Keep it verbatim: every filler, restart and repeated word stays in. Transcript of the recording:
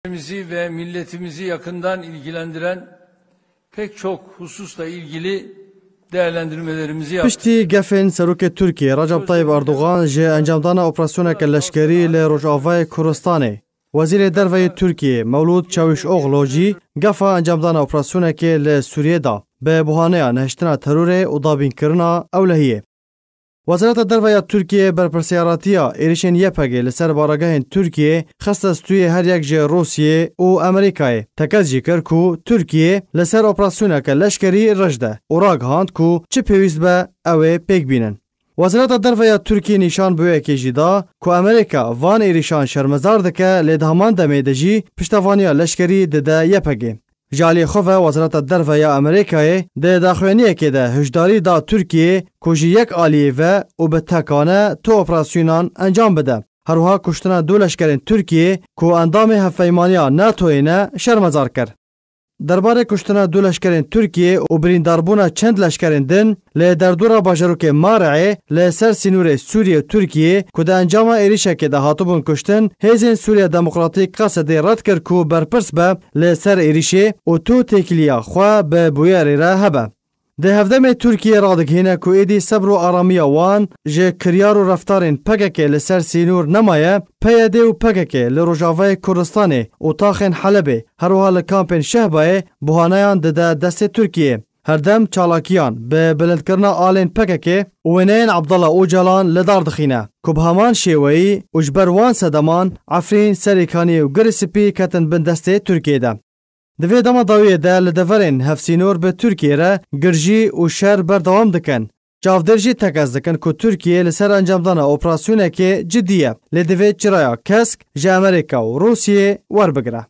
Ülkemizi ve milletimizi yakından ilgilendiren pek çok hususla ilgili değerlendirmelerimizi yaptık. Piştî gefên Serokê Tirkiyê Recep Tayyip Erdogan ji encamdana operasyoneke leşkerî li Rojavayê Kurdistanê, Wezîrê Derve yê Tirkiyê Mewlûd Çawîşoglu jî gefa encamdana operasyonekê li Sûriyê da. Bi buhaneya nehiştina terorê û dabînkirina ewlehiyê. Wezareta Derve ya Tirkiyê berpirsiyaretiya êrişên Y P G li ser baragehên Tirkiyê xiste stûyê her yek ji Rûsiyê û Amerîkayê. Tekez jî kir ku Tirkiyê li ser operasyoneke leşkerî rij de û ragihand ku çi pêwîst be ew ê pêk bînin. Wezareta Derve ya Tirkiyê nîşan bi wê yekê jî da ku Amerîka van êrişan şermezar dike, lê di heman demê de jî piştevaniya leşkerî dide Y P G. Ji aliyê xwe ve Wezareta Derve ya Amerîkayê di daxuyaniyekê de hişdarî da Tirkiyê ku ji yek aliyê ve û bi tekane tu operasyonan encam bide. Her wiha kuştina du leşkerên Tirkiyê ku endamê Hevpeymaniya NATOyê ne şermezar kir. Derbarê kuştina du leşkerên Tirkiyê û birîndarbûna çend leşkerên din li derdora bajarokê Mar'ê li ser sînorê Sûriyê û Tirkiyê ku di encama êrişekê de hatibûn kuştin, Hêzên Sûriya Demokratîk, Qesedê, red kir ku berpirs be li ser êrişê û tu têkiliya xwe bi bûyerê re hebe. Di hevdemê Tirkiye radigihîne ku êdî sebr û aramiya wan ji kiryar û reftarên P K K li ser sînor nemaye, P Y D û P K K li Rojavayê Kurdistanê û taxên Helebê, her wiha li kampên Şehbayê buhaneyan dide destê Tirkiyê. Herdem çalakiyan bi bilindkirina alên P K K û wêneyên Abdullah Ocalan li dar dixîne ku bi heman şêweyî û ji ber wan sedeman Efrîn, Serêkaniyê û Girê Spî ketin bin destê Tirkiyê de. Di vê dema dawiyê de li deverên hevsînor bi Tirkiyê re girjî û şer berdewam dikin. Çavdêr jî tekez dikin ku Tirkiye li ser encamdana operasyonekê cidî ye, lê divê çiraya kesk ji Amerîka û Rûsiyê werbigire.